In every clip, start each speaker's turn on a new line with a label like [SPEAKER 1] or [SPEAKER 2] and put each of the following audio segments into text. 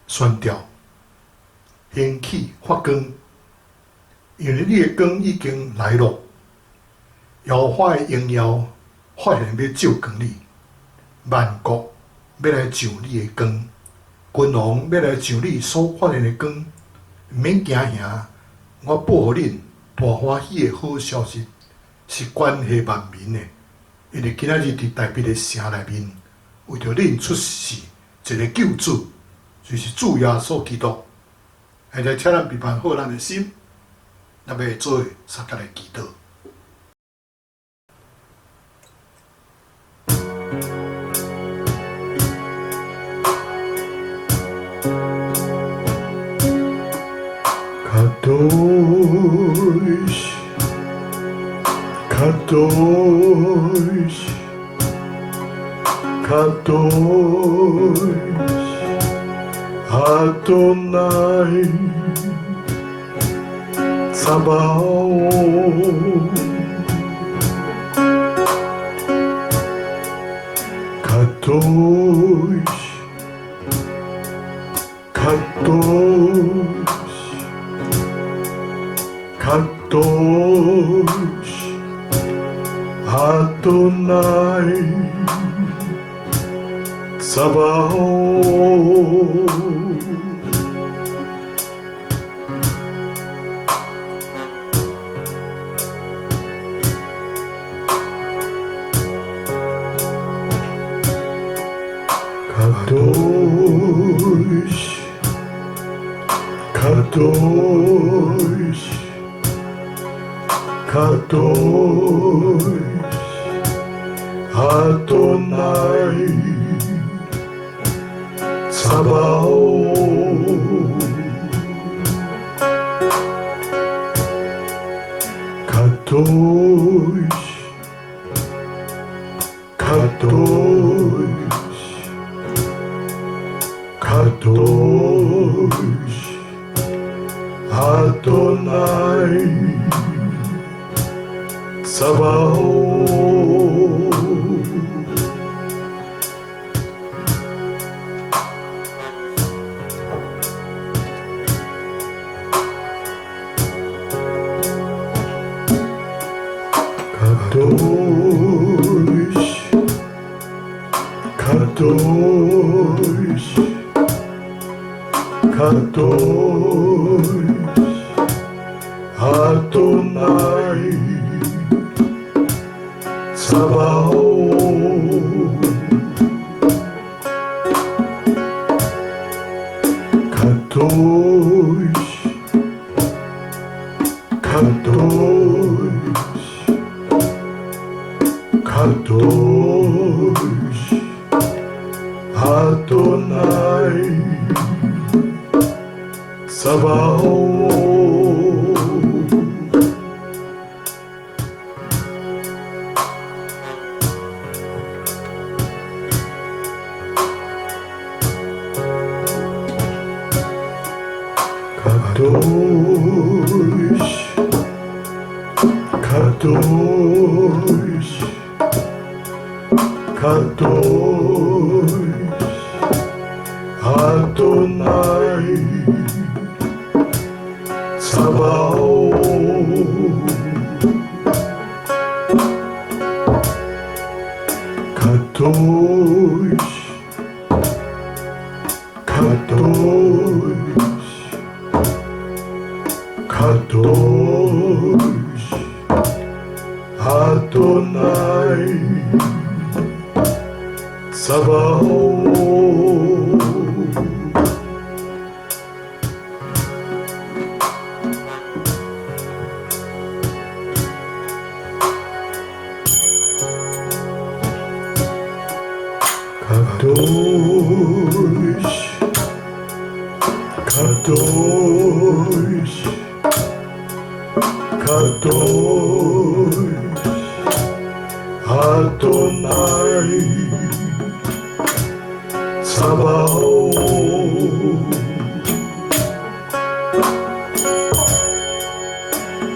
[SPEAKER 1] 宣告，兴起发光，因為你的光已經來了。耶和華的榮耀發現欲照光你，萬國欲來上你的光，君王欲來上你所發現的光。毋免驚嚇，我報予恁大歡喜的好消息，是關係萬民的，因為今仔日佇大衛的城內面，為著恁出世一个救主，就是主耶穌基督。現在請咱預備好咱的心，咱欲做相佮來祈禱。
[SPEAKER 2] קדוש, קדוש, קדוש, אדוני צבאות. קדוש, קדוש, קדוש, אדוני צבאות. קדוש, קדוש, קדוש, אדוני צבאות. קדוש, קדוש, קדוש, אדוני צבאות. קדוש, קדוש, קדוש, אדוני צבאות. קדוש, קדוש, קדוש, אדוני צבאות. קדוש, קדוש, קדוש, אדוני צבאות. קדוש, קדוש, קדוש, אדוני צבאות. קדוש, קדוש, קדוש, אדוני צבאות.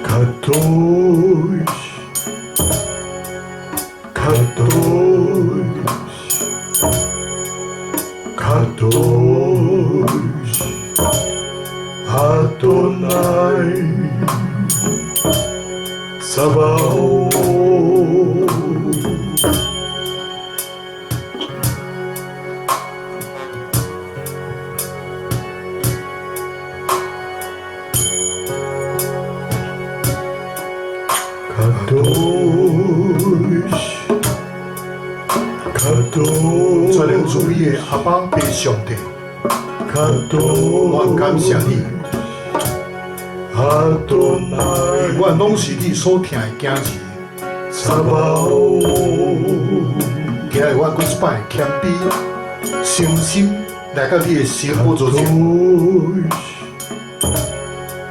[SPEAKER 2] קדוש, קדוש, קדוש, אדוני צבאות. קדוש,
[SPEAKER 1] 全能
[SPEAKER 2] קדוש,
[SPEAKER 1] 慈悲的阿爸父上帝，我感謝你，
[SPEAKER 2] אדוני
[SPEAKER 1] 阮攏是你所疼的囝兒。
[SPEAKER 2] צבאות.
[SPEAKER 1] 今日我閣一擺謙卑、誠心來到你的聖寶座前，
[SPEAKER 2] קדוש,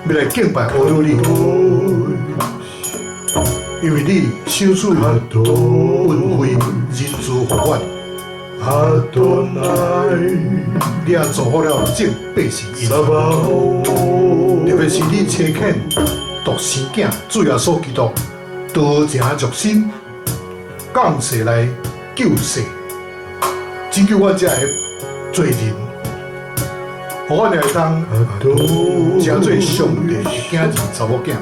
[SPEAKER 1] 欲來敬拜阿羅你，因為你賞賜恩惠仁慈予阮，
[SPEAKER 2] אדוני
[SPEAKER 1] 你也造福了眾百姓因。
[SPEAKER 2] צבאות.
[SPEAKER 1] 特別是你差遣獨生囝主耶穌基督道成肉身降世來救世，拯救阮這个罪人，予阮會當成做上帝的囝兒、查某囝，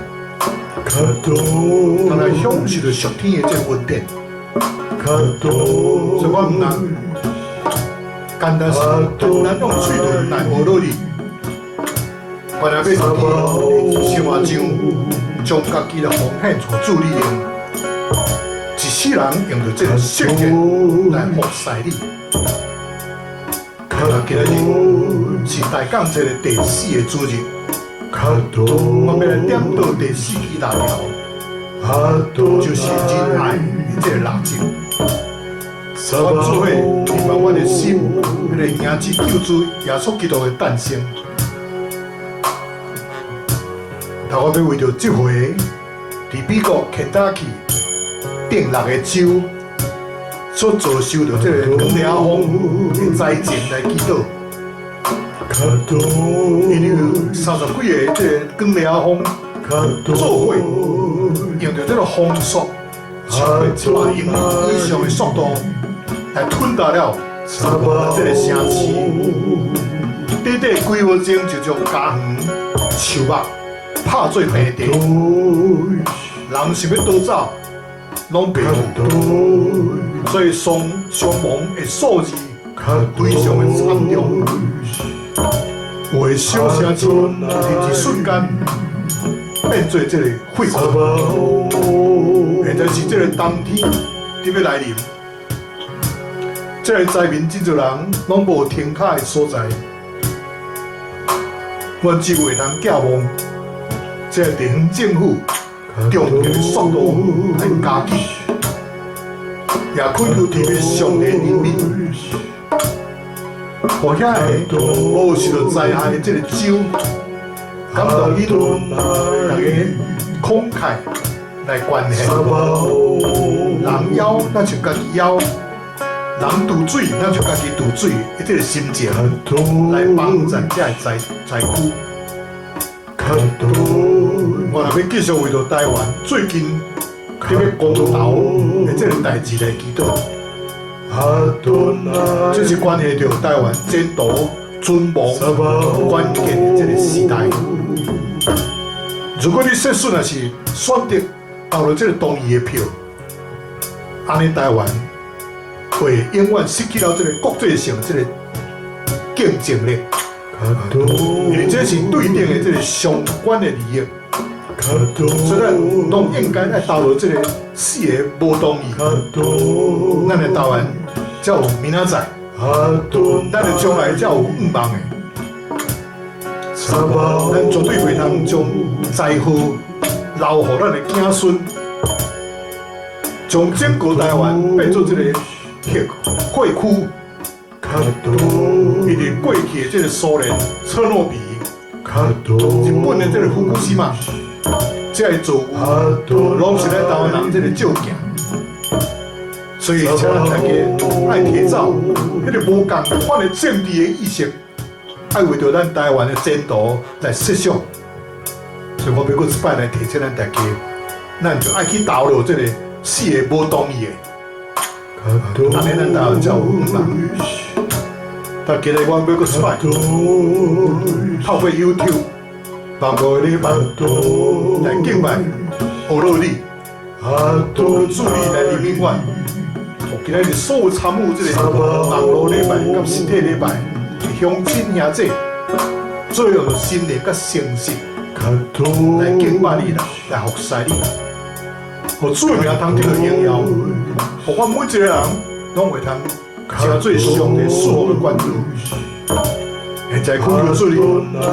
[SPEAKER 2] קדוש,
[SPEAKER 1] 通來享受著屬天的這個恩典。
[SPEAKER 2] קדוש,
[SPEAKER 1] 所以我毋通簡單是單單用喙唇來阿羅你，原來欲佇你的生活中將家己來奉獻予主你用，一世人用著這個聖潔來服侍你。啊，今仔日是大降節的第四个主日，我欲來點燈第四支蠟燭，就是仁愛的這个蠟燭。阮做伙預備阮的心，欲來迎接救主耶穌基督的誕生。那我欲為著這回佇美國肯塔基頂六个州所遭受著這个捲簾風的災情來祈禱。因為有30幾个這个捲簾風做伙，用著這个風速超過700英里以上的速度來吞掉了這个城市。短短幾分鐘就將家園、樹木拍做平地，人想欲逃走，攏袂去。所以傷亡的數字非常的慘重。有的小城市佇一瞬間變做這个廢墟。現在是這个冬天佇欲來臨，這个災民真濟人攏無停跤的所在。阮只會通寄望這个地方政府重建的速度來加緊，也懇求天父上帝憐憫，予遐个無受著災害的這个州，感動𪜶逐家慷慨來捐獻。人枵，咱就家己枵；人挃水，咱就家己挃水。的這个心情來幫助這个災區。我若欲繼續為著台灣最近佇欲公投的這个代誌來祈禱，這是關係著台灣前途存亡關鍵的這个時代。如果你設使若是選擇投了這个同意的票，按呢台灣會永遠失去了這个國際性這个競爭力，因為這是對等的這个相關的利益。所以咱攏應該愛投入這个四个無同意，咱的台灣才有明仔載，咱的將來才有向望的。咱絕對袂通將災禍留予咱的子孫，將整個台灣變做這个核廢區。因為過去的這个蘇聯車諾比，日本的這个福古島嘛，這个造物攏是咱台灣人這个照鏡，所以請咱大家愛提早彼个無仝款的政治的意識，愛為著咱台灣的前途來設想。所以我欲閣一擺來提醒咱大家，咱就愛去投入這个四个無同意的，按呢咱台灣才有向望。但今日我欲閣一擺，透過 YouTube 網路的禮拜來敬拜呵咾你，主你來憐憫阮。今仔日所有參與這个網路禮拜佮實體禮拜的鄉親兄弟，做用心靈佮誠實來敬拜你啦，來服侍你。予主的名通得到榮耀，予阮每一個人攏會通成做上帝賜福的管道。現在懇求主你，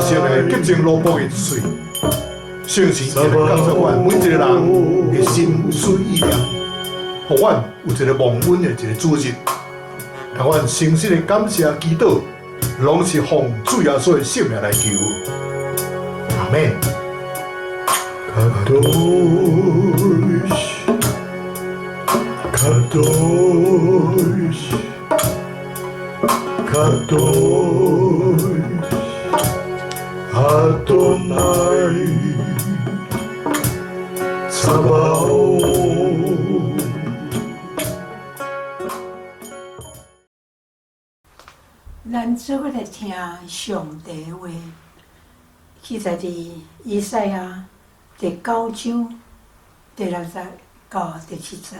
[SPEAKER 1] 先來潔淨奴僕的喙，聖神來教導阮每一個人的心思意念，予阮有一个蒙恩的一个主日。讓阮誠實的感謝祈禱，攏是奉主耶穌的聖名來求。阿們。
[SPEAKER 2] קדוש, קדוש, קדוש, אדוני צבאות.
[SPEAKER 3] 咱做伙來聽上帝話，記載佇以賽亞第九章第六節到第七節。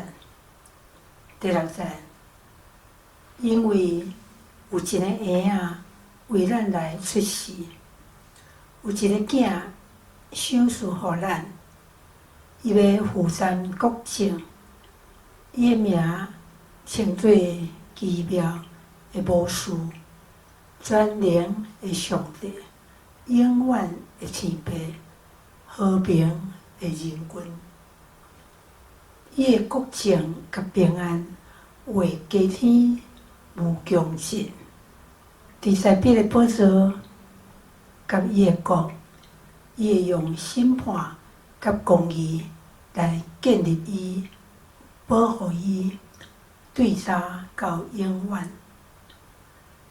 [SPEAKER 3] 第六節，因為有一个嬰仔為咱來出世，有一个囝賞賜予咱，伊欲負擔國政，伊的名稱做奇妙的謀士，全能的上帝，永遠的天父，和平的仁君。伊的國政佮平安會加添無窮盡。佇大衛的寶座佮伊的國，伊會用審判佮公義來建立伊，保護伊，對早到永遠。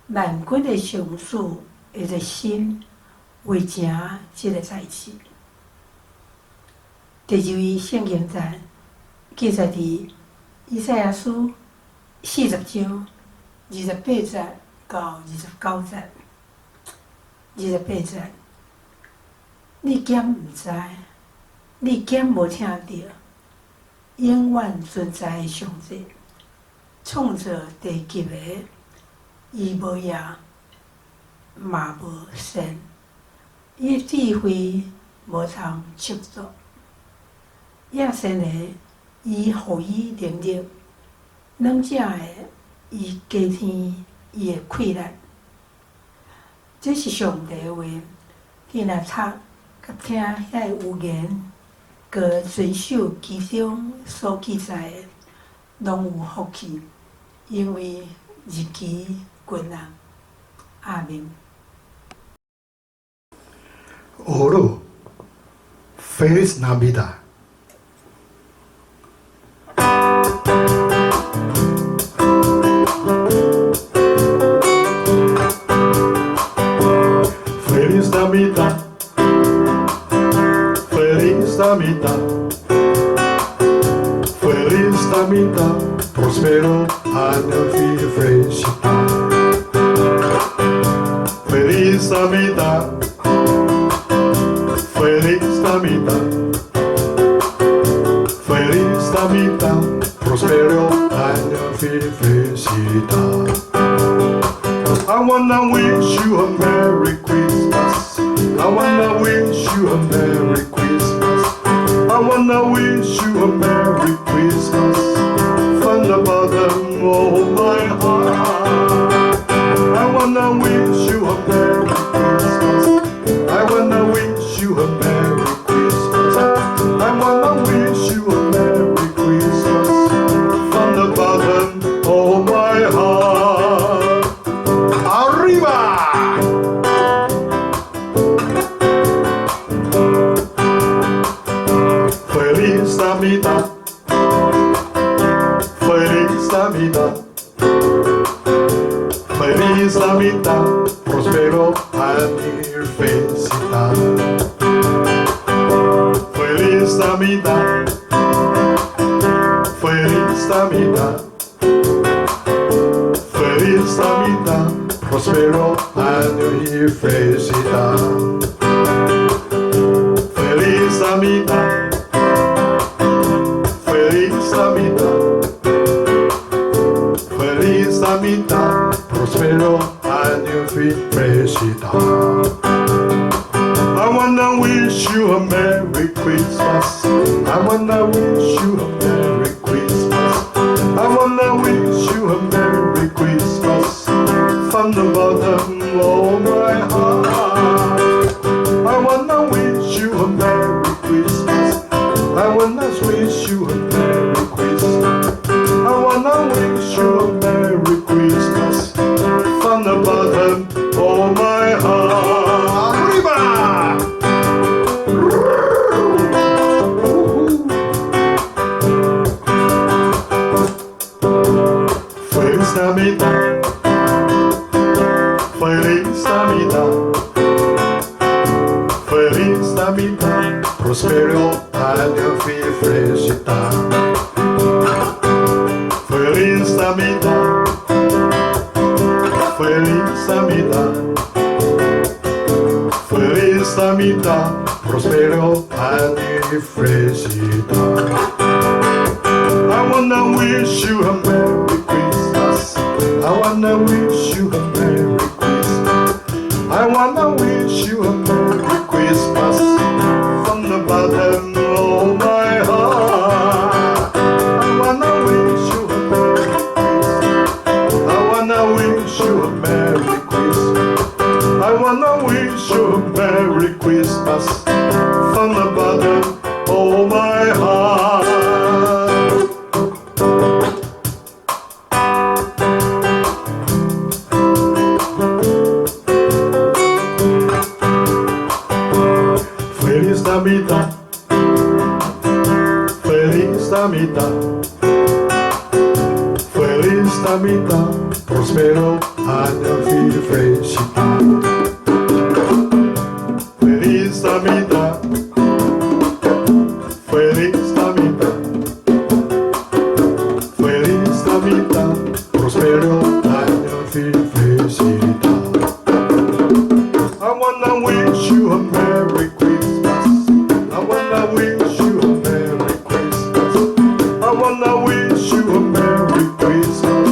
[SPEAKER 3] 萬軍的上主會熱心為成這个代誌。第二位聖經節記載佇以賽亞書40章28節到29節。28節，你敢毋知？你敢無聽著？永遠存在的上帝，創造地極的，伊無夜，嘛無睡，伊的智慧無通測度。野生的，伊予伊能力；軟食的，伊加添伊的氣力。這是上帝的話，你若讀佮聽遐个預言，閣遵守其中所記載的，攏有福氣，因為日期近啊。阿們。
[SPEAKER 1] 呵咾，Feliz Navidad。
[SPEAKER 2] Feliz Navidad, Feliz Navidad, Feliz Navidad, próspero año y felicidad. Feliz Navidad, Feliz Navidad, Feliz Navidad, próspero año y felicidad. I wanna wish you a Merry Christmas. I wanna wish you a Merry Christmas. Wanna wish you a Merry Christmas from the bottom of my heart. I wanna wish you a Merry Christmas. I wanna wish you a Merry Christmas. I wanna wish you a Merry Christmas from the bottom of my heart.
[SPEAKER 1] Arriba!
[SPEAKER 2] Feliz Navidad. Feliz Navidad. Feliz Navidad. Prospero año y felicidad. Feliz Navidad. Feliz Navidad. Feliz Navidad. Prospero año y felicidad. Feliz Navidad. Feliz Navidad. Feliz Navidad. Prospero año y felicidad. I wanna wish you a Merry Christmas. I wanna wish you a Merry Christmas. I wanna wish you a Merry Christmas from the bottom of my heart. I wanna wish you a Merry Christmas. I wanna wish you a Merry Christmas. I wanna wish you a Merry Christmas from the bottom of my heart.
[SPEAKER 1] Arriba!
[SPEAKER 2] Feliz Navidad. Feliz Navidad. Feliz Navidad. Prospero año y felicidad. Feliz Navidad. Feliz Navidad. Feliz Navidad. Prospero año y felicidad. I wanna wish you a Merry Christmas. I wanna wish you a Merry Christmas. I wanna wish you a Merry Christmas from the bottom of my heart. I wanna wish you a Merry Christmas. I wanna wish you a Merry Christmas. I wanna wish you a Merry Christmas from the bottom of my heart. Feliz Navidad. Feliz Navidad. Feliz Navidad. Prospero año y felicidad. Feliz Navidad. Feliz Navidad. Feliz Navidad. Prospero año y felicidad. I wanna wish you a Merry Christmas. I wanna wish you a Merry Christmas. I wanna wish you a Merry Christmas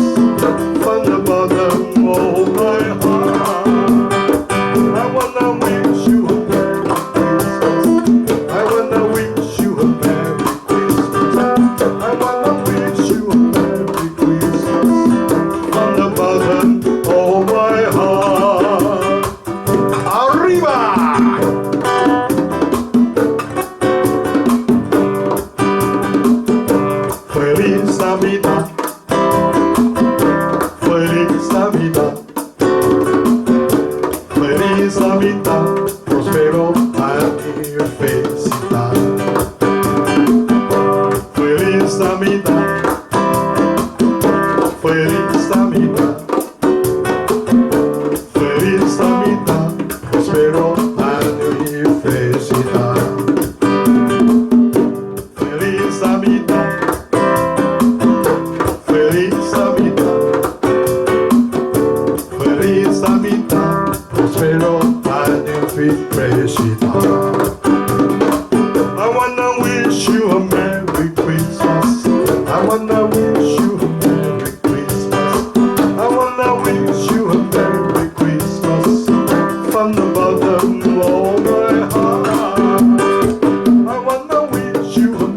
[SPEAKER 2] from the bottom of my heart. I wanna wish you a Merry Christmas. I wanna wish you a Merry Christmas. I wanna wish you a Merry Christmas from the bottom of my heart.
[SPEAKER 1] Arriba!
[SPEAKER 2] Feliz Navidad. Feliz Navidad. Feliz Navidad. Prospero año y felicidad. Feliz Navidad. Feliz Navidad. Feliz Navidad. Prospero año y felicidad. Feliz Navidad. Feliz Navidad. Feliz Navidad. Prospero año y felicidad. I wanna wish you a Merry Christmas. I wanna wish you a Merry Christmas. I wanna wish you a Merry Christmas from the bottom of my heart. I wanna wish you a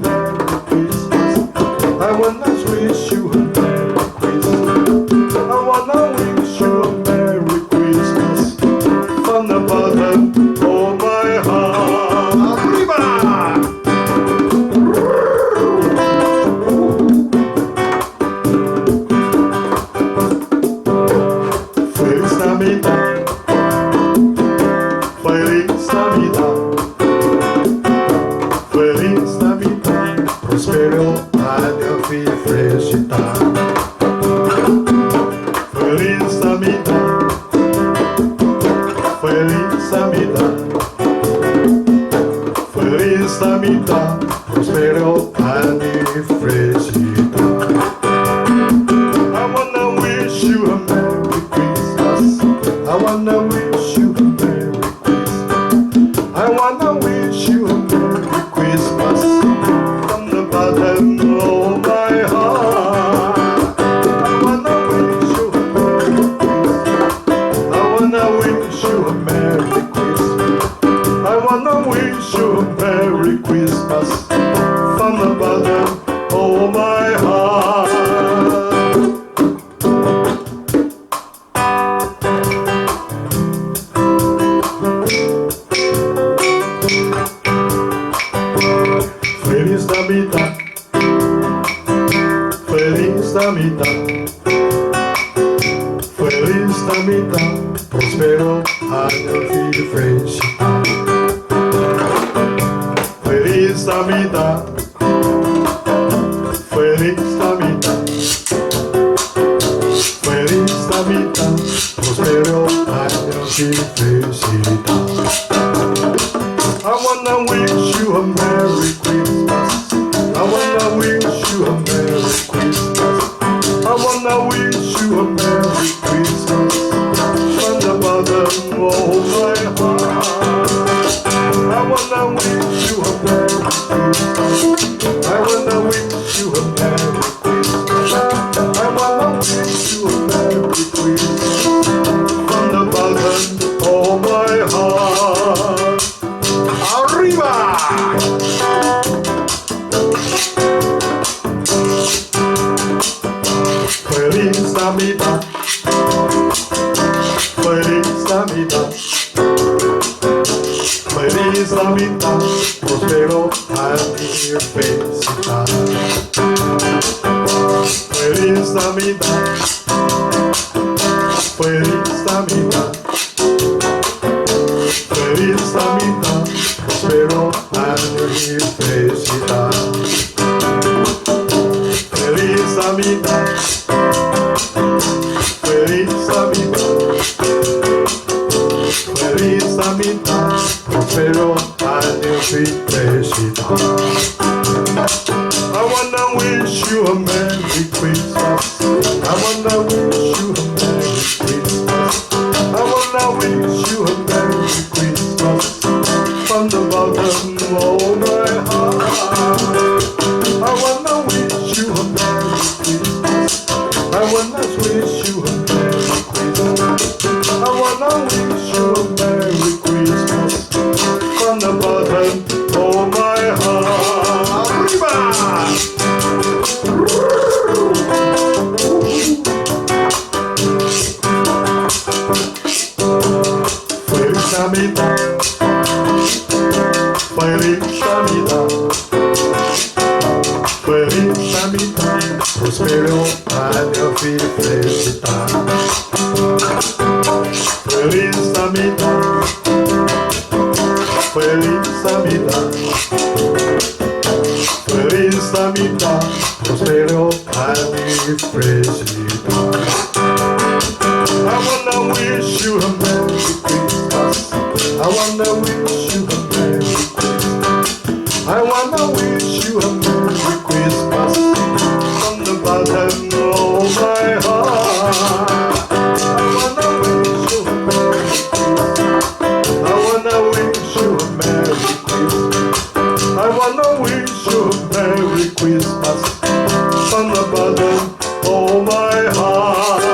[SPEAKER 2] Prospero año y felicidad. I wanna wish you a Merry Christmas. I wanna wish you a Merry Christmas. I wanna wish you a Merry Christmas from the bottom of my heart. I wanna wish you a Merry Christmas. I wanna wish you a Merry Christmas. I wanna wish you a Merry Christmas from the bottom of my heart. Feliz Navidad, Feliz Navidad, Feliz Navidad, Prospero año y felicidad. Feliz Navidad, Feliz Navidad, Feliz Navidad, Prospero año y felicidad. I wanna wish you a Merry Christmas. I wanna wish you a Merry Christmas. I wanna wish you a Merry Christmas from the bottom of my heart. I wanna wish you a Merry Christmas. I wanna wish you a Merry Christmas. I wanna wish you a Merry Christmas from the bottom of my heart. Arriba! Feliz Navidad, Feliz Navidad, Feliz Navidad, prospero año y felicidad. Feliz Navidad, Feliz Navidad, Feliz Navidad, prospero año y felicidad. Feliz Navidad, Feliz Navidad, Feliz Navidad, prospero año y felicidad. I wanna wish you a Merry Christmas. I wanna wish you a Merry Christmas. I wanna wish you a Merry Christmas from the bottom of my heart. I wanna wish you a Merry Christmas. I wanna wish you a Merry Christmas. I wanna wish you a Merry Christmas from the bottom of my heart. Arriba! Feliz Navidad, Feliz Navidad, Feliz Navidad, prospero año y felicidad. Feliz Navidad, Feliz Navidad, Feliz Navidad, prospero año y felicidad. I wanna wish you a Merry Christmas. I wanna wish you a Merry Christmas. I wanna wish you a Merry Christmas from the bottom of my heart. I wanna wish you a Merry Christmas. I wanna wish you a Merry Christmas. I wanna wish you a Merry Christmas from the bottom of my heart.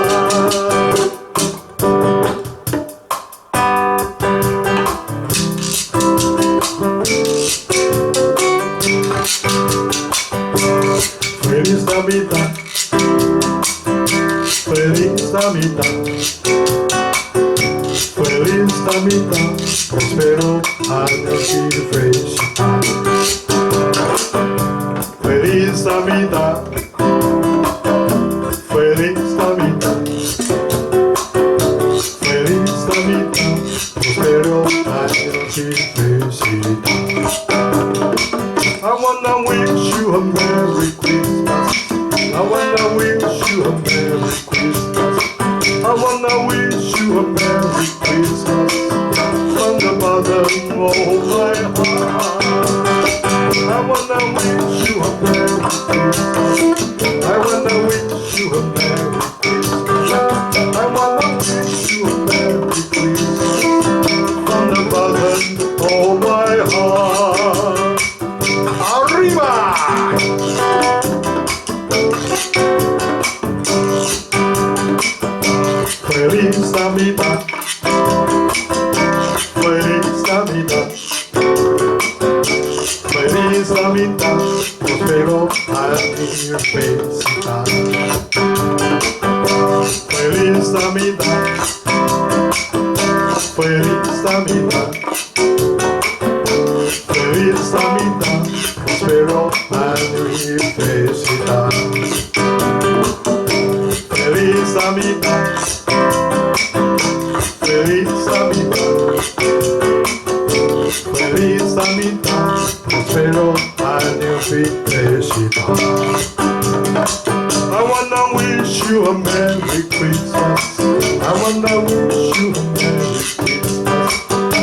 [SPEAKER 2] Feliz Navidad, Feliz Navidad, Feliz Navidad, prospero año y felicidad. Feliz Navidad, Feliz Navidad, Feliz Navidad, prospero año y felicidad. I wanna wish you a Merry Christmas. I wanna wish you a Merry Christmas. I wanna wish you a Merry Christmas from the bottom of my heart. I wanna wish wish you a Merry Christmas. I wanna wish you a Merry Christmas. I wanna wish you a Merry Christmas from the bottom of my heart. Arriba! Feliz Navidad. Feliz Navidad. Feliz Navidad, prospero año y felicidad. Feliz Navidad, Feliz Navidad, Feliz Navidad, prospero año y felicidad. Feliz Navidad, Feliz Navidad, Feliz Navidad, prospero año y felicidad. I wanna wish you a Merry Christmas. I wanna wish you a Merry Christmas.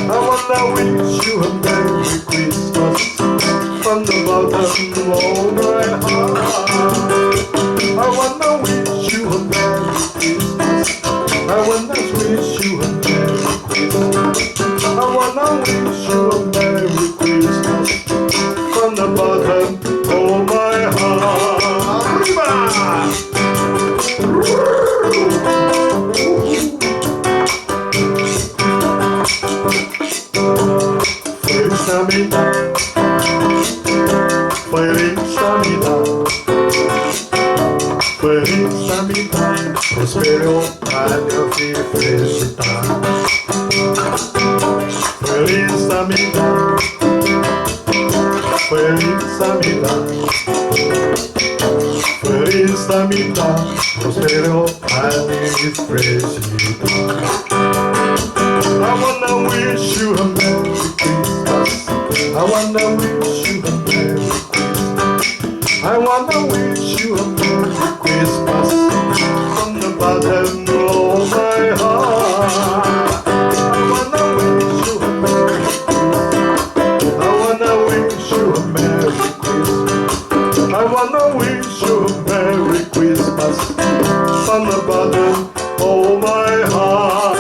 [SPEAKER 2] I wanna wish you a Merry Christmas from the bottom of my heart. I wanna wish you a Merry Christmas. I wanna wish you a Merry Christmas. I wanna wish you a Merry Christmas from the bottom of my heart. Arriba! Feliz Navidad, Feliz Navidad, Feliz Navidad, prospero año y felicidad. Feliz Navidad, Feliz Navidad, Feliz Navidad, prospero año y felicidad. I wanna wish you a Merry Christmas. I wanna wish you a Merry Christmas. I wanna wish you a Merry Christmas from the bottom of my heart. I wanna wish you a Merry Christmas. I wanna wish you a Merry Christmas. I wanna wish you a Merry Christmas from the bottom of my heart.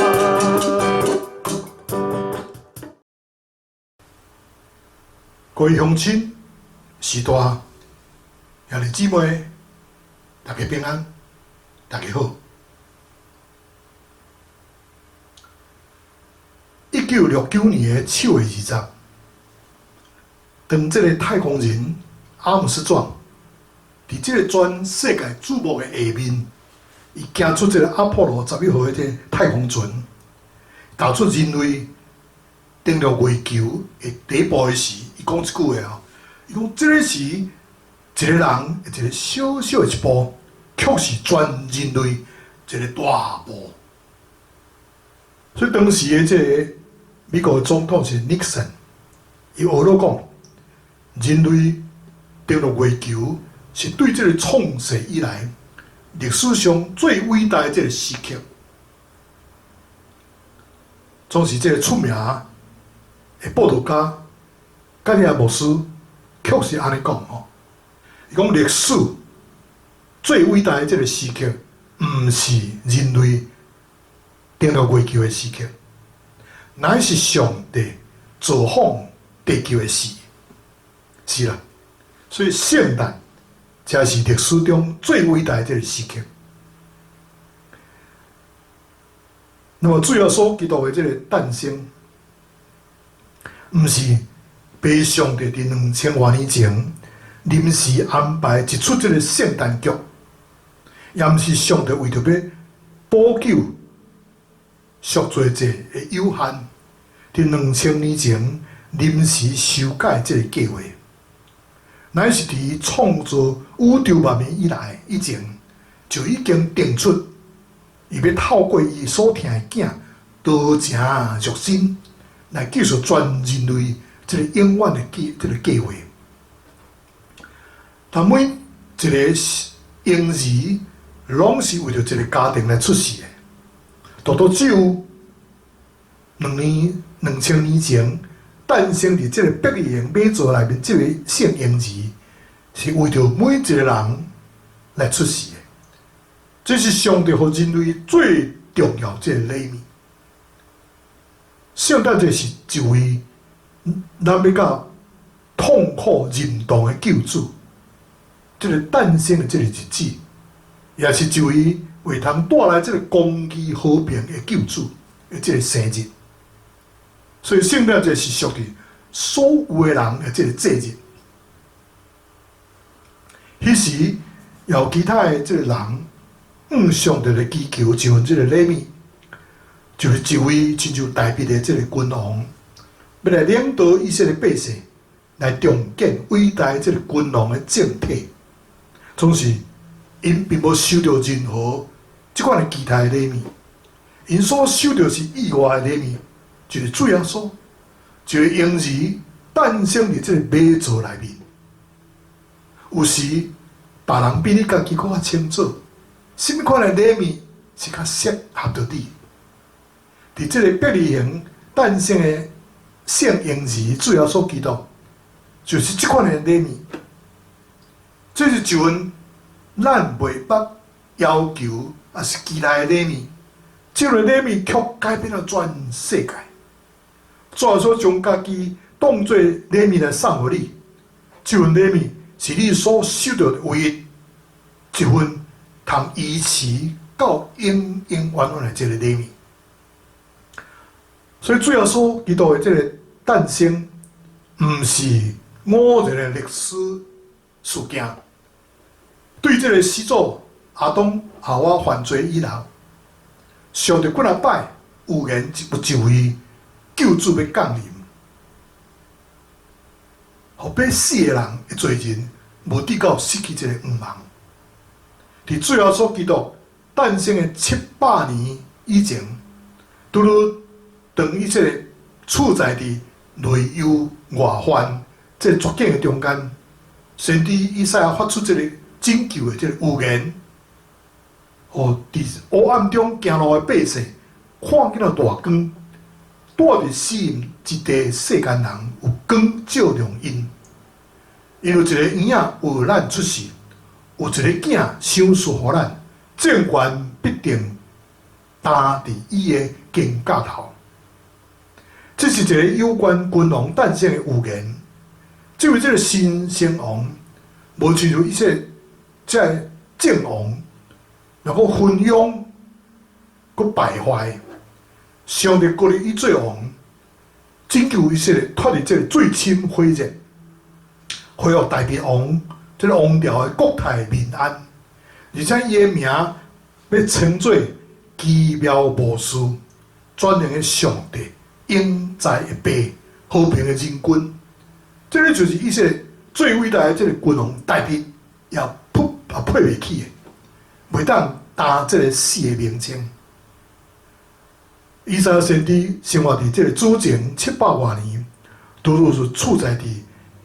[SPEAKER 1] 各位鄉親、序大、兄弟姊妹，大家平安，大家好。1969年的7月20，當這个太空人阿姆斯壯佇這个全世界矚目的下面，伊行出這个阿波羅11號的這个太空船，踏出人類登陸月球的第一步的時，伊講一句話哦，伊講這个是一个人的一个小小的一步，卻是全人類一个大步。所以當時的這个美國的總統是尼克森，伊學了講，人類登陸月球是對這个創世以來歷史上最偉大的這个時刻。總是這个出名的布道家蓋利亞牧師，確實按呢講吼。伊講歷史最偉大的這个時刻，毋是人類登陸月球的時刻，乃是上帝造訪地球的時。是啦，所以聖誕才是歷史中最偉大的這个時刻。那麼主耶穌基督的這个誕生，毋是被上帝佇2000外年前臨時安排一齣這个聖誕劇，也毋是上帝為著欲補救贖罪者的有限，佇2000年前臨時修改這个計劃，乃是佇創造宇宙萬物以來以前，就已經定出，伊欲透過伊所疼的囝道成肉身來救贖全人類這个永遠的計這个計劃。但每一個嬰兒攏是為著一個家庭來出世的，獨獨只有2000年前誕生佇這个伯利恆馬槽內面這个聖嬰兒，是為著每一個人來出世的，這是上帝予人類最重要這個禮物。聖誕節是一位咱欲佮痛苦認同的救主，這個誕生的這個日子，也是一位會通帶來這個公義和平的救主的這個生日。所以聖誕節是屬於所有的人的這個節日。彼時有其他的這個人，向上帝來祈求一份這個禮物，就是一位親像大衛的這個君王，欲來領導以色列百姓，來重建偉大這個君王的政體。總是𪜶並無收著任何這款的期待的禮物，𪜶所收著是意外的禮物，就是主耶穌，一個嬰兒誕生佇這個馬槽內面。有時別人比你家己閣較清楚，啥物款的禮物是較適合著你。佇這個伯利恆誕生的聖嬰兒主耶穌基督，就是這款的禮物。這是一份咱袂捌要求，抑是期待的禮物。這個禮物卻改變了全世界。主耶穌將家己當做禮物來送予你，這份禮物是你所收著的唯一一份通維持到永永遠遠的這個禮物。所以主耶穌基督的這個誕生，毋是偶然的歷史事件。對這個始祖亞當夏娃犯罪以後，上帝幾若擺預言有一位救主欲降臨，予欲死的人的罪人，無至到失去這個盼望。佇主耶穌基督誕生的700年以前，拄拄當以色列處在佇內憂外患這個絕境的中間，先知以賽亞發出這個拯救的這個預言，予佇黑暗中行路的百姓看見了大光，住佇死蔭之地世間人有光照亮𪜶。因有一個嬰仔為咱出世，有一個囝賞賜予咱，政權必定擔佇伊的肩胛頭。這是一個有關君王誕生的預言。這位這個新生王，無親像以色列這个鄭王，若閣昏庸，閣敗壞，上帝膏立伊做王，拯救以色列脫離這個水深火熱，恢復大衛王這個王朝的國泰民安，而且伊的名欲稱做奇妙謀士、全能的上帝、永在的爸、和平的仁君。這個就是以色列最偉大的這個君王大衛，也配也配袂起的，袂當擔這個四个名稱。以賽亞先知生活佇這個主前700外年，拄拄是處在佇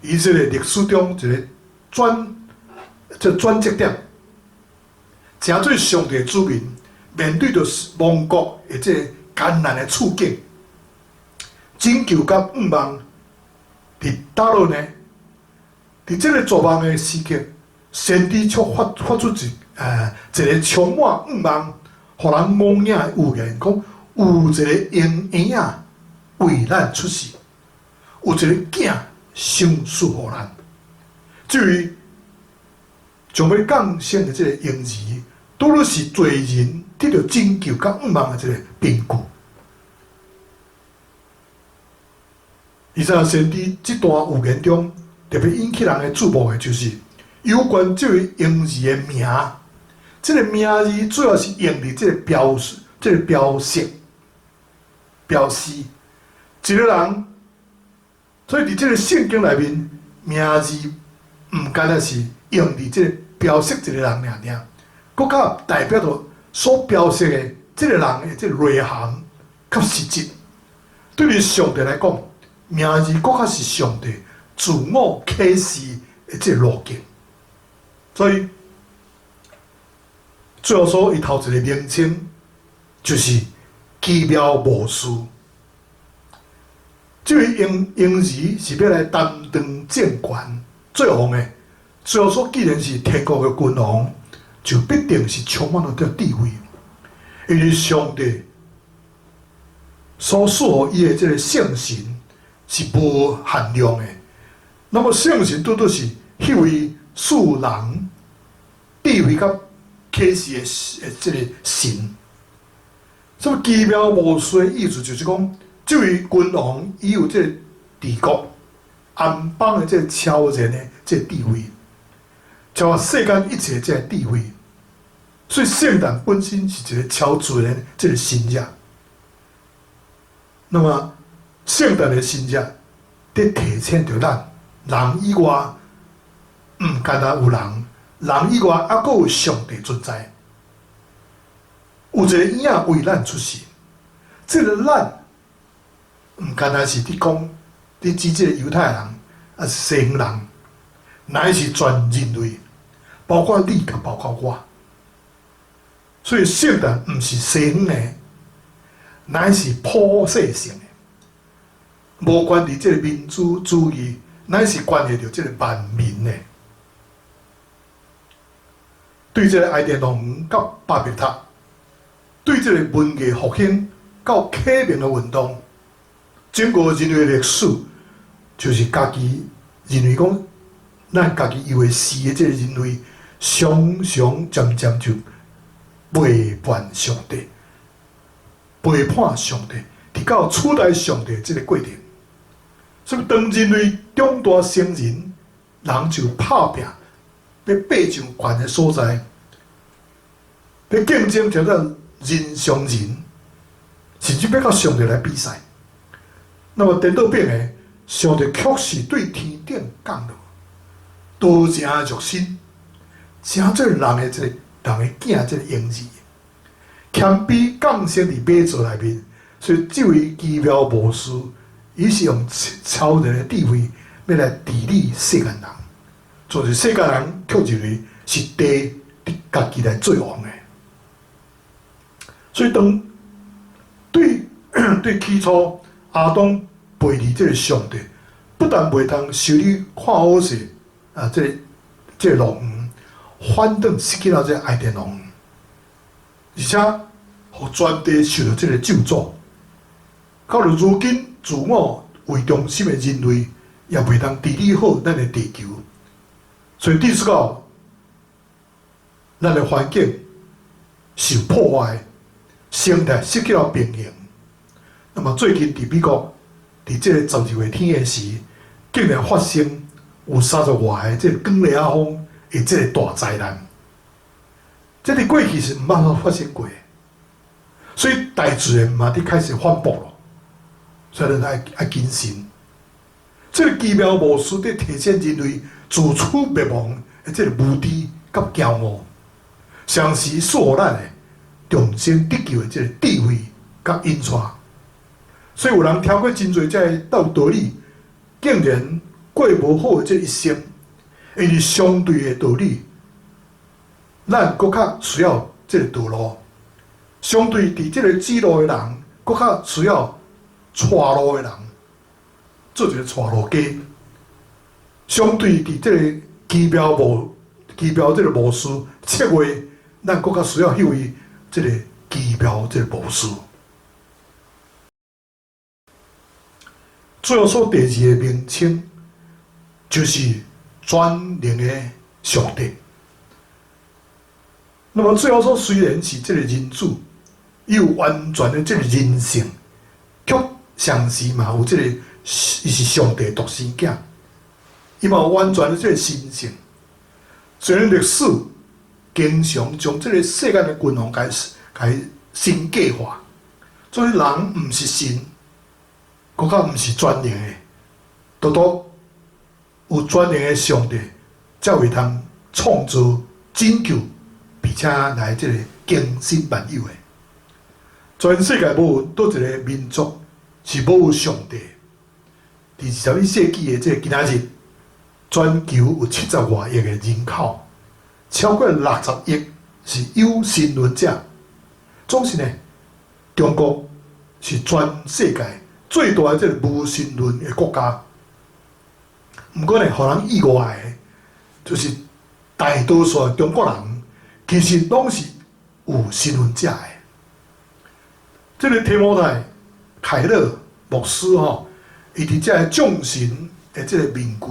[SPEAKER 1] 以色列歷史中一個轉這轉折點，誠濟上帝子民面對著亡國的這個艱難的處境，拯救佮盼望佇佗落呢？佇這個絕望的時刻，先知卻發發出一一個充滿盼望、予人懵影的預言，講有一個嬰嬰仔為咱出世，有一個囝賞賜予咱。這位將欲降生的這個嬰兒，拄拄是罪人得著拯救佮盼望的這個憑據。以賽亞先知這段預言中，特別引起人的注目的，就是有關這位嬰兒的名。這個名字主要是用佇這個標示，這個標識，標示一個人。所以佇這個聖經內面，名字毋干焦是用佇這個標識一個人爾爾，閣較代表著所標識的這個人的這個內涵佮實質。對於上帝來講，名字閣較是上帝自我啟示的這個路徑。所以，主耶穌伊頭一個名稱就是奇妙謀士。這位嬰嬰兒是欲來擔當政權做王的，主耶穌既然是天國的君王，就必定是充滿了這智慧，因為上帝所賜予伊的這个聖神是無限量的。那麼聖神拄拄是彼位賜人智慧佮啟示的這个神。所以奇妙巫師的意思就是講，這位君王伊有這个治國安邦的這个超然的這个智慧，超越世間一切這个智慧。所以聖誕本身是一个超自然這个神跡。那麼聖誕的神跡，佇提醒著咱，人以外，毋干焦有人，人以外猶閣有上帝存在。有一個嬰仔為咱出世，這个咱毋干焦是佇講，佇指這個猶太人，抑是西方人，乃是全人類，包括你佮包括我。所以聖誕毋是西方的，乃是普世性的，無關佇這个民族主義，乃是關係著這个萬民的。對這个伊甸樂園佮巴別塔，對這个文藝復興到啟蒙的運動，整個人類歷史就是家己認為講，咱家己以為是的這个人類，常常漸漸就背叛上帝，背叛上帝，直到取代上帝這个過程。所以當人類長大成人，人就拍拚，欲爬上懸的所在，欲競爭叫做人上人，甚至欲佮上帝來比賽。那麼顛倒變的，上帝確實對天頂降落，道成肉身，成做人的這个人的囝，這个嬰兒，謙卑降生佇馬槽內面，所以這位奇妙巫師，伊是用超人的智慧，欲來治理世間人。就是世間人卻認為是地佇家己來做王的。所以當對對起初亞當背離這个上帝，不但袂通修理看好勢啊，這个這个樂園，反轉失去了這个伊甸樂園，而且予全地受著這个咒詛。到了如今，自我為中心的人類也袂當治理好咱的地球，所以致使到咱的環境受破壞，生態失去了平衡。那麼最近佇美國，佇這个12月天的時，竟然發生有30外个這个捲螺仔蜂的這个大災難。這佇過去是毋捌發生過的，所以大自然嘛佇開始反駁咯。所以咱愛愛謹慎。這个奇妙巫師佇提醒人類自取滅亡的這个無知佮驕傲，同時賜予咱的重生得救的這个智慧佮引帶。所以有人聽過真濟這个道道理，竟然過無好的這一生，因為相對的道理，咱閣較需要這个道路；相對佇這個指路的人，閣較需要帶路的人，做一个帶路家。相對佇這个奇妙巫奇妙這个巫師策劃，咱閣較需要彼位這个奇妙這个巫師。主耶穌第二个名稱就是全能的上帝。那麼主耶穌雖然是這个人子，伊有完全的這个人性，卻同時嘛有這个伊是上帝獨生囝，伊嘛有完全的這个神性。雖然歷史經常將這个世間的君王共神格化，所以人毋是神，閣較毋是全能的，獨獨有全能的上帝，才會通創造拯救，並且來這個更新萬有的。全世界無佗一个民族是無上帝。佇21世紀的這个今仔日，全球有70外億的人口，超過60億是有神論者。總是呢，中國是全世界最大的這个無神論的國家。毋過呢，予人意外的，就是大多數的中國人其實攏是有身份者的。這个提摩太凱勒牧師吼，伊佇這个眾神的這个面具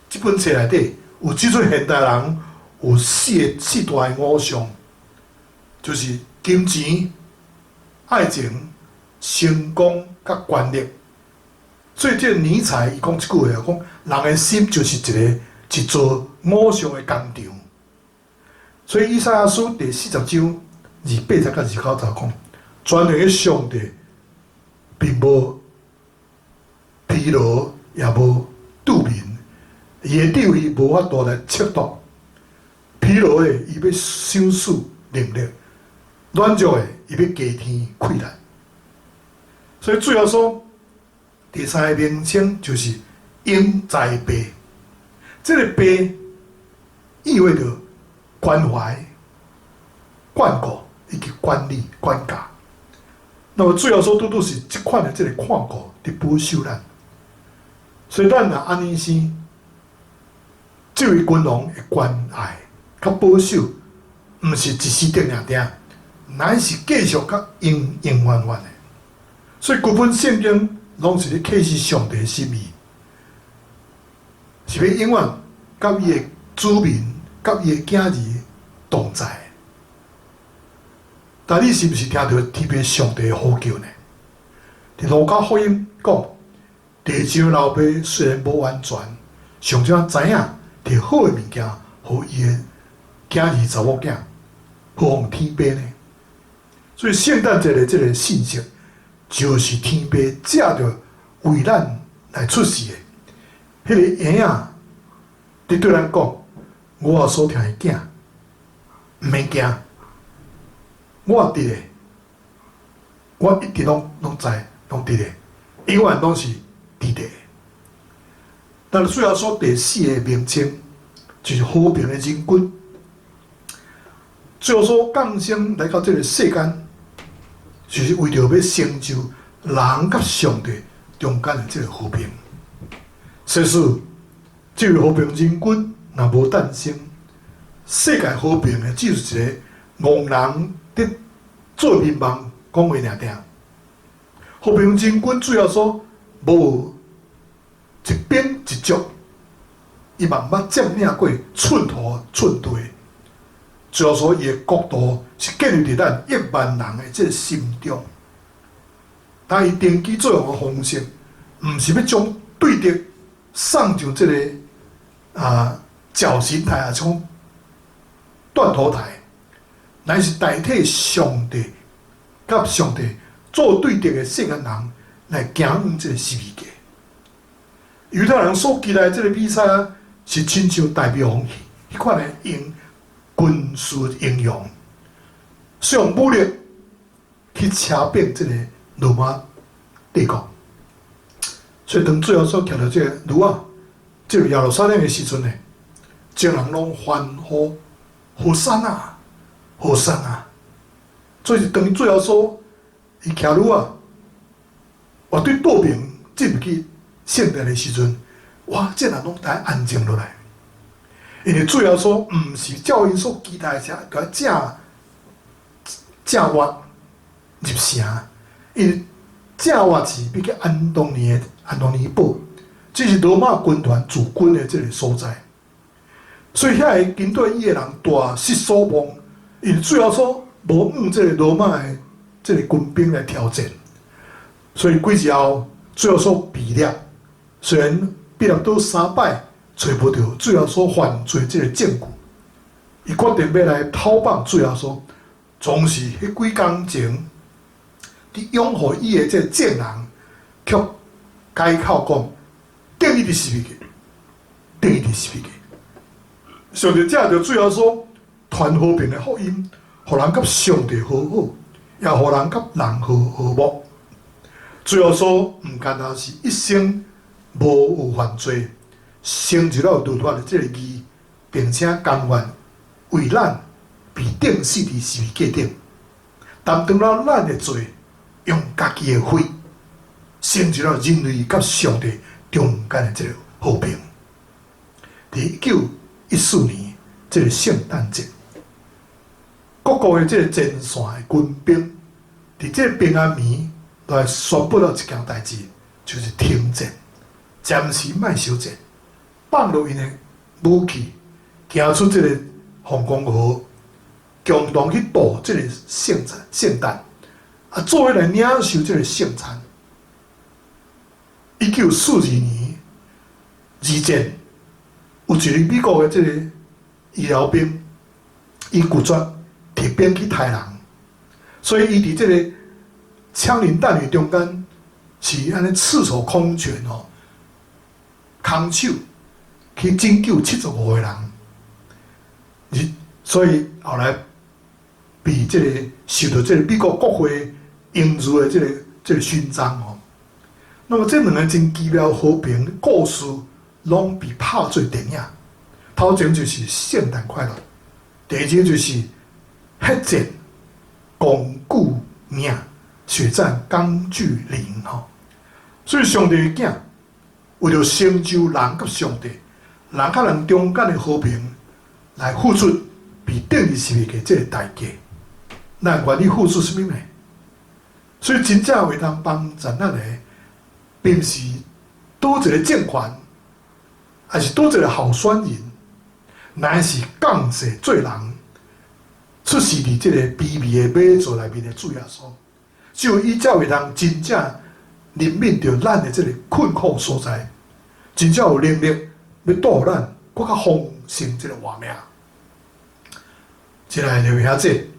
[SPEAKER 1] 這本冊內底，有指出現代人有四个四大的偶像，就是金錢、愛情、成功佮權力。所以這个尼采伊講一句話，講人的心就是一个一座偶像的工場。所以以賽亞書第40章28節佮29節講，全能的上帝並無疲勞，也無拄眠，伊的智慧無法度來測度。疲勞的，伊欲賞賜能力；軟弱的，伊欲加添氣力。所以主耶穌第三个名稱就是永在爸。這个爸意味著關懷、眷顧以及管理、管教。那麼主耶穌拄拄是這款的這个看顧佇保守咱。所以咱若按呢生，這位君王的關愛佮保守，毋是一時的爾爾，乃是繼續佮永永遠遠的。所以規本聖經攏是咧啟示上帝的心意，是欲永遠佮伊的子民、佮伊的囝兒同在。但你是毋是聽著天父上帝的呼叫呢？佇路加福音講，地上老爸雖然無完全，上少知影提好的物件，予伊的囝兒查某囝，何況天父呢？所以聖誕節的這个信息，就是天父藉著為咱來出世的彼个嬰仔，佇對咱講：我所疼的囝，毋免驚，我佇咧，我一直攏攏在，攏佇咧，永遠攏是佇咧。但是主耶穌第四个名稱，就是和平的人君。主耶穌降生來到這个世間，就是為著欲成就人佮上帝中間的這个和平。設使這位和平人君若無誕生，世界和平的只是一个戇人佇做眠夢講話爾爾。和平人君主耶穌無一兵一卒，伊嘛毋捌佔領過寸土寸地。主耶穌伊的國度是建立佇咱億萬人的這个心中。但伊登基做王的方式，毋是欲將對敵送上這个絞刑台，抑是講斷頭台，乃是代替上帝佮上帝做對敵的世間人來行往這个十字架。猶太人所期待這个彌賽亞是親像大衛王彼款的英軍事英雄，使用武力去車扁這个羅馬帝國。所以當主耶穌騎著這個驢仔進入耶路撒冷的時陣呢，眾人攏歡呼：和散那，和散那！所以當主耶穌伊騎驢仔，活對倒爿進入去聖殿的時陣，哇！這人攏來安靜落來，因為主耶穌毋是照𪜶所期待的，這正正活入城，因為正活是欲去安東尼的安東尼堡，這是羅馬軍團駐軍的這个所在，所以遐个跟隨伊的人大失所望，因為主耶穌無向這个羅馬的這个軍兵來挑戰，所以幾日後主耶穌被掠，雖然彼拉多三擺揣無著主耶穌犯罪這个證據，伊決定欲來討放主耶穌，總是彼幾工前佇擁護伊的這个證人，卻改口講，釘伊佇十字架，釘伊佇十字架。上帝藉著主耶穌傳和平的福音，予人佮上帝和好，也予人佮人和和睦。主耶穌毋干焦是一生無有犯罪，成就了律法的這个義，並且甘願為咱被釘死佇十字架頂，擔當了咱的罪，用家己的血，成就了人類佮上帝中間的這个和平。佇1914年這个聖誕節，各國的這个前線的軍兵，佇這个平安暝來宣布了一件代誌，就是停戰，暫時莫相戰，放落𪜶的武器，行出這个鳳凰河，共同去度這个聖誕，聖誕，啊，做伙來領受這个聖餐。1942年二戰，有一个美國的這个醫療兵，伊拒絕提兵去刣人，所以伊佇這個槍林彈雨中間是按呢赤手空拳哦，空手去拯救75個人，所以後來被這個受著這個美國國會榮譽的這個勳章哦。那麼這兩个真奇妙和平故事，攏被拍做電影。頭前就是聖誕快樂，第二個就是血戰鋼鋸嶺，血戰鋼鋸嶺吼。所以上帝的囝為著成就人佮上帝，人佮人中間的和平，來付出被釘佇十字架這个代價。咱願意付出啥物呢？所以真正會當幫助咱的，並毋是佗一个政權，還是佗一个候選人，乃是降世做人，出世佇這个卑微的馬槽內面的主耶穌，只有伊才會當真正憐憫著咱的這个困苦所在，真正有能力欲帶予咱閣較豐盛這个活命。親愛的兄弟，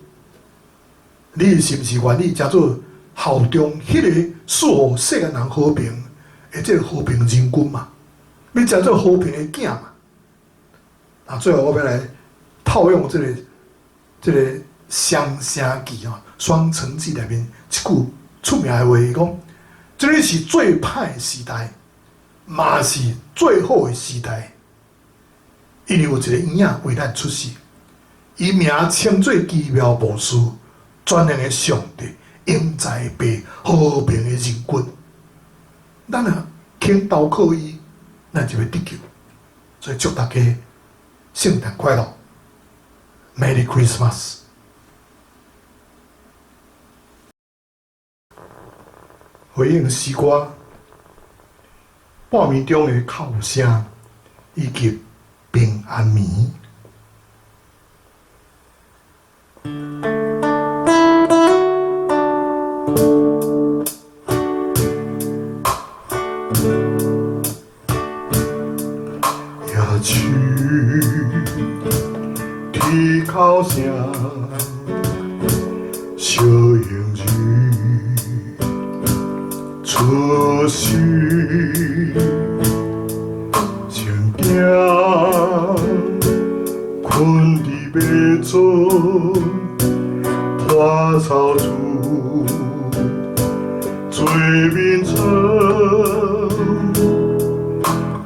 [SPEAKER 1] 你是毋是願意成做效忠彼个賜予世間人和平的這个和平人君嘛？欲成做和平的囝嘛？啊，最後我欲來套用這个雙城記吼，雙城記內面一句出名的話，伊講：這个是最歹的時代，嘛是最好的時代，因為有一个嬰仔為咱出世，伊名稱做奇妙謀士，全能的上帝，永在的父，和平的人君。咱若肯投靠伊，咱就會得救。所以祝大家聖誕快樂，Merry Christmas！回應詩歌，半暝中的哭聲以及平安暝。夜曲啼哭聲，小嬰兒出世，聖囝睏佇馬槽，花草厝做眠床，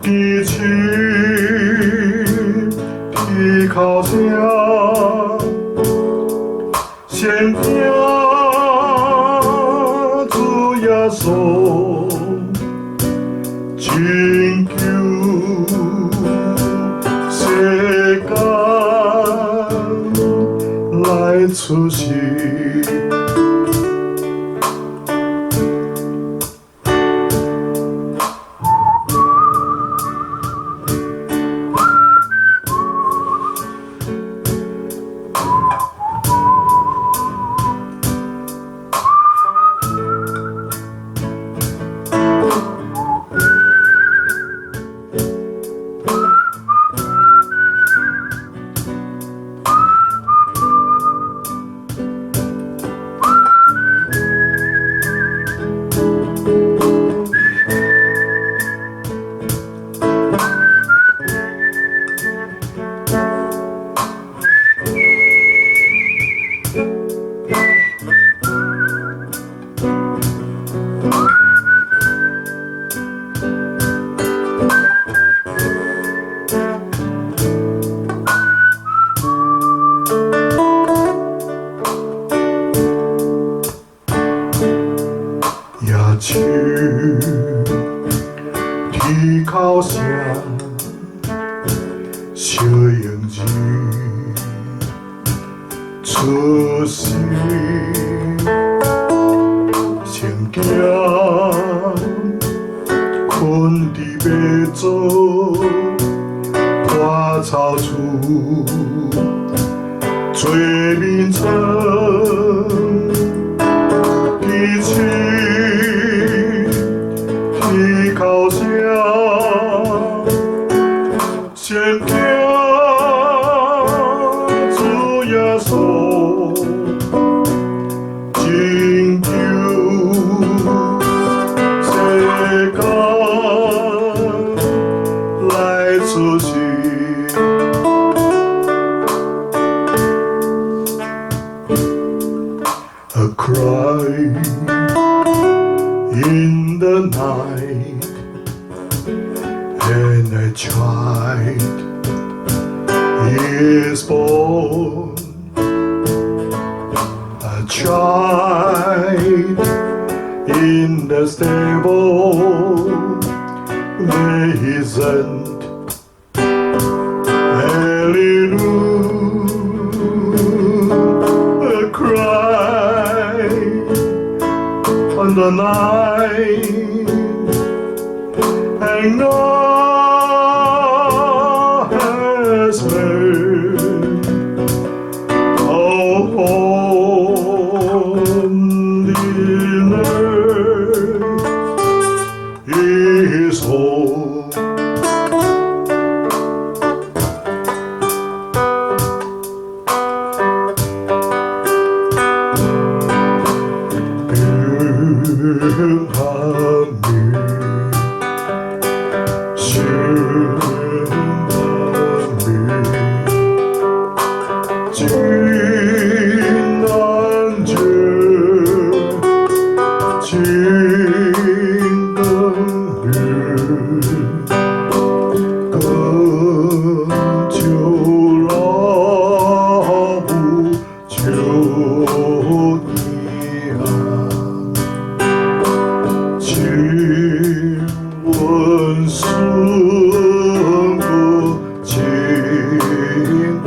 [SPEAKER 1] 支持啼哭聲，先聽主耶穌拯救世間來出世。
[SPEAKER 2] 出世，聖囝睏佇馬槽，花草厝做眠床，支持啼哭聲，先聽主耶穌拯救世間來出世。A cry in the night, and a child is born. A child in the stable, there isn't. Hallelujah, a cry on the night, and God has made a holy earth His home. 平安暝，聖誕暝，真難絕，真光明，恳求老母求你啊。亲吻孙父亲可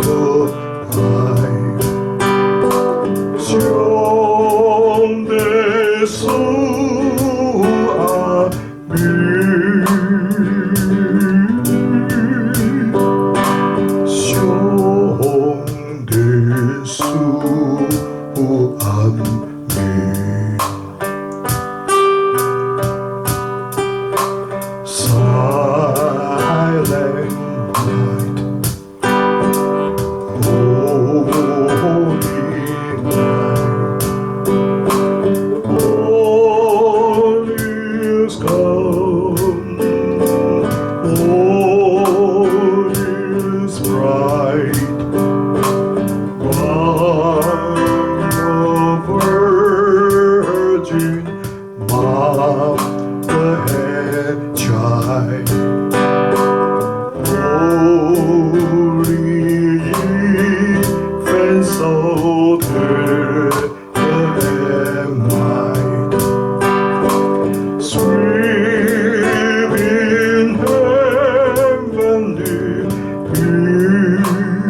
[SPEAKER 2] 愛，兄弟恕阿明，兄弟恕阿明。Silent night, holy night, all is calm, all is bright. One Virgin, Mother and child. Holy infant, so tender and mild, sweep in heavenly peace,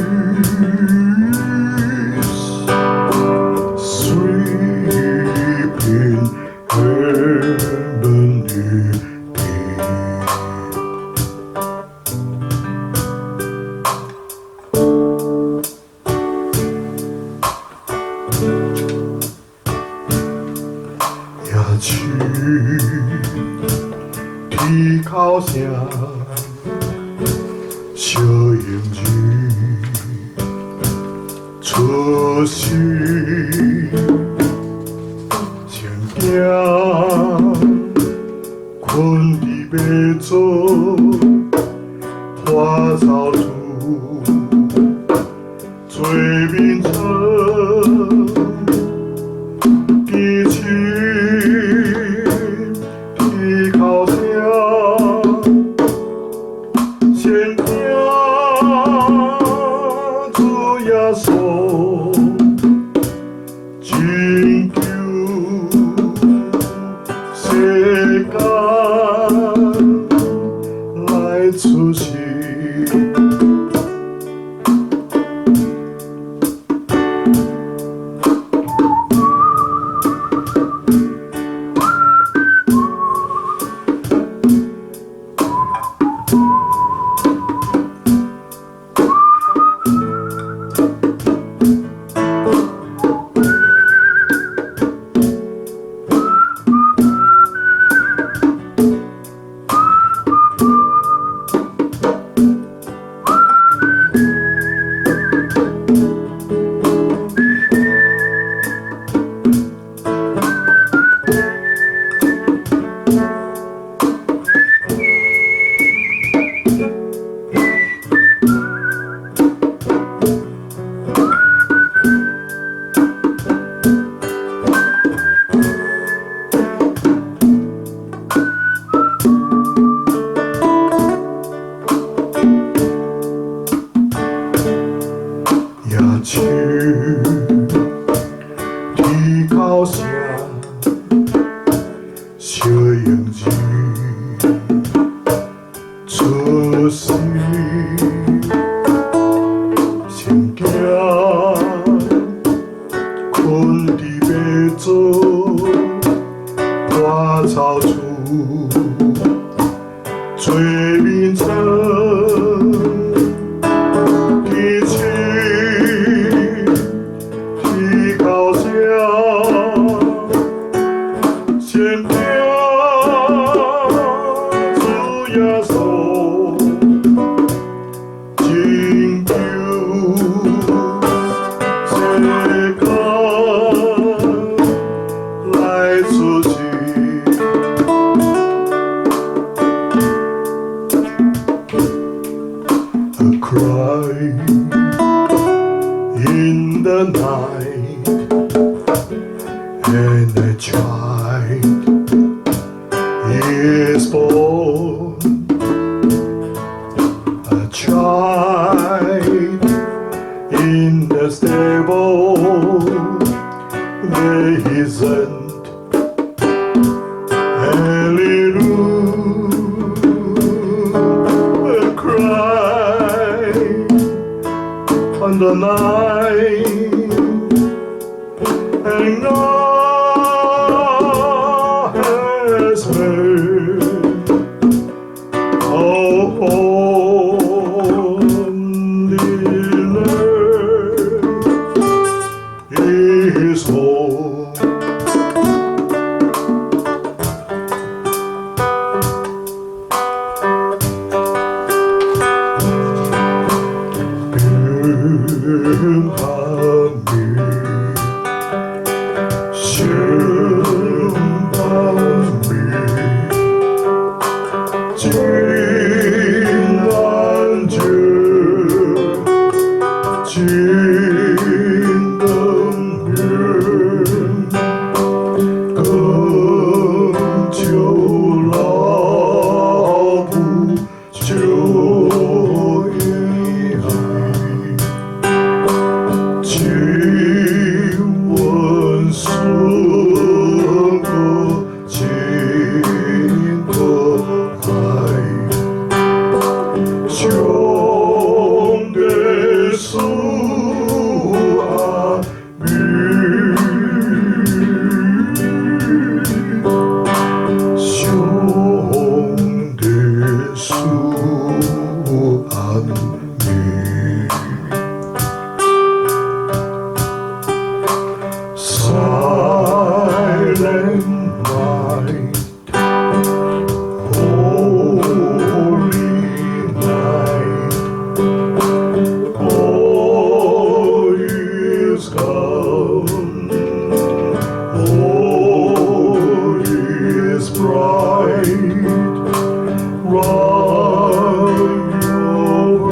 [SPEAKER 2] sweep in heavenly peace. 夜市啼哭聲，小嬰兒出世，聖囝睏佇馬槽，花草厝做眠床，支持啼哭聲，先聽主耶穌拯救世間來出世。手，啼哭聲，小嬰兒出世，聖囝睏佇馬槽，割草厝，做眠床。啼哭啼哭聲，先聽主耶穌拯救世間來出世。A cry in the night, and a child is born. A child in the stable, there isn't. Hallelujah, a cry on the night, and God has made a holy earth His home. 平安暝，聖誕暝，真難求，真光明，更求老母救婴孩。亲吻孙儿真可愛，上帝賜阿明，上帝賜阿明。Silent night, holy night, all is gone, all is bright. Round your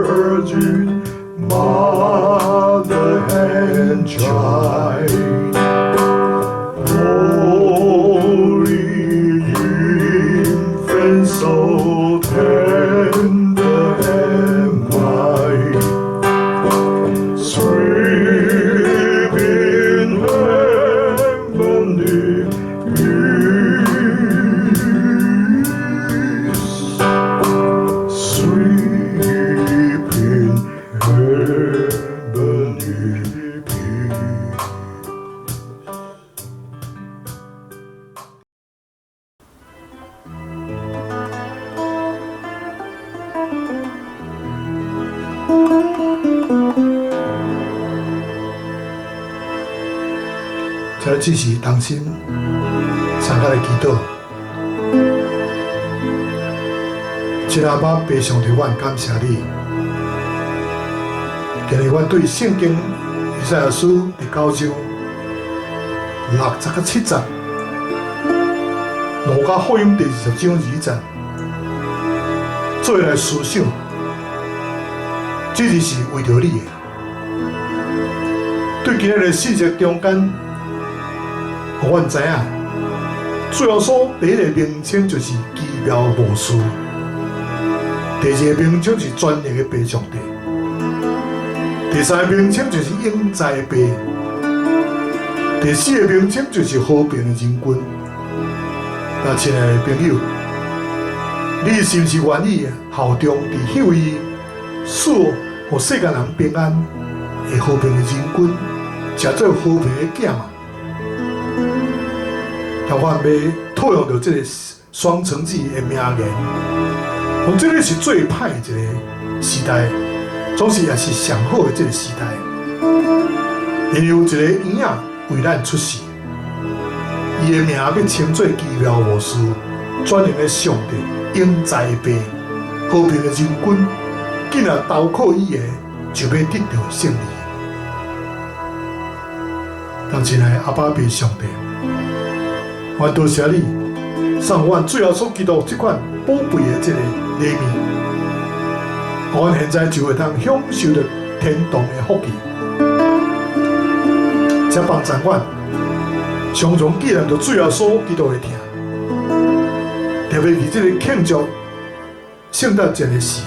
[SPEAKER 2] virgin mother and child. Holy infant, so tender and mild, sleep in heavenly peace, sleep in heavenly peace.
[SPEAKER 1] 請只是同心參加來祈禱。親阿爸，父上帝，阮感謝你。今日阮對聖經以賽亞書第九章六節到七節，路加福音第20章2節，做來思想，這就是為著你的。對今日的信息中間，予阮知影，主耶穌第一個名稱就是奇妙謀士，第二個名稱是全能的父上帝，第三个名稱就是永在的父。第四个名稱就是和平的仁君。那親愛的朋友，你是毋是願意效忠佇向伊賜予世間人平安的和平的仁君，成做和平的囝嘛？台灣欲套用著這個雙城記的名言，講這個是最歹的一個時代，總是也是上好的這個時代，因為有一個嬰仔為咱出世，伊的名欲稱做奇妙巫師、全能的上帝、永在的父、和平的仁君。囝仔投靠伊的，就欲得著勝利。當親愛的阿爸父上帝，我多謝你送阮主耶穌基督這款寶貝的這個禮物，阮現在就會當享受著天堂的福氣。請幫助阮，常常紀念著主耶穌基督的疼，特別佇這個慶祝聖誕節的時，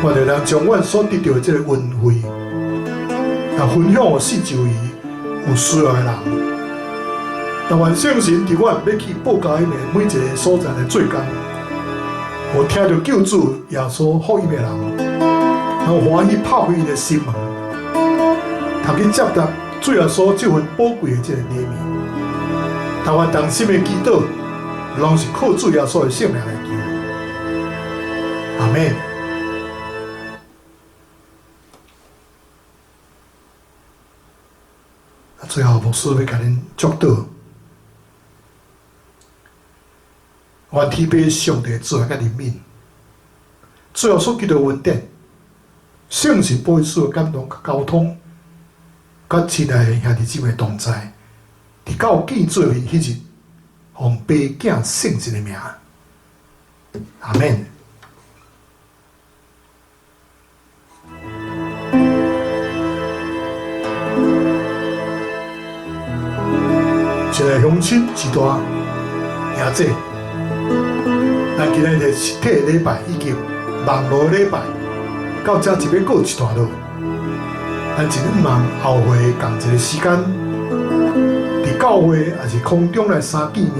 [SPEAKER 1] 我就通將阮所得著的這個恩惠，來分享予四周圍有需要的人。但願聖神佇阮欲去報佳音的每一个所在來做工，予聽著救主耶穌福音的人，能歡喜拍開伊的心門，通去接納主耶穌這份寶貴的這个禮物。但願同心的祈禱，攏是靠主耶穌的聖名來求。阿們。最後，牧師欲共恁祝禱。願天父上帝慈愛佮憐憫，主耶穌基督恩典，聖神保惠師的感動佮交通，佮親愛的兄弟姊妹同在，直到見主面彼日，奉父子聖神的名，阿們。親愛鄉親、序大、兄姊，咱今日的實體禮拜以及網路禮拜，到這就欲告一段落。咱真向望後回仝一个時間，佇教會抑是空中來相見面。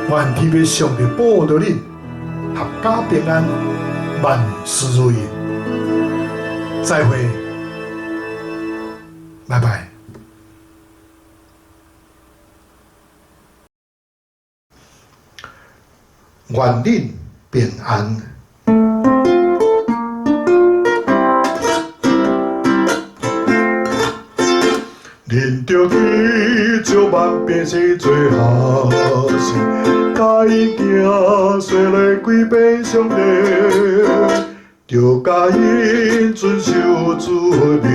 [SPEAKER 1] 願天父上帝保護著恁，闔家平安，萬事如意。再會，拜拜。願恁平安。
[SPEAKER 2] 恁著去祝萬百姓做學生，教𪜶行洗禮歸變上帝，著教𪜶遵守主的命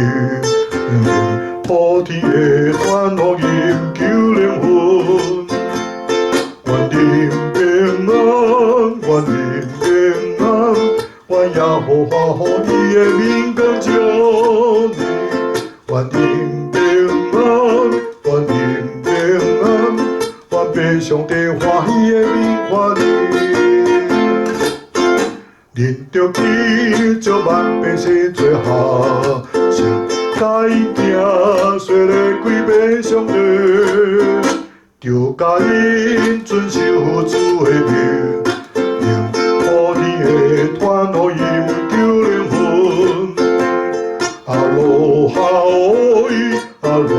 [SPEAKER 2] 令，普天的傳福音救靈魂。願恁平安，願恁平安，願耶和華予伊的面光照你，願恁平安，願恁平安，願父上帝歡喜的面看你。恁著去祝萬百姓做學生，教𪜶行洗禮歸變上帝，著教𪜶遵守主的命令，普天的傳福音救靈魂。阿羅哈哦伊，阿羅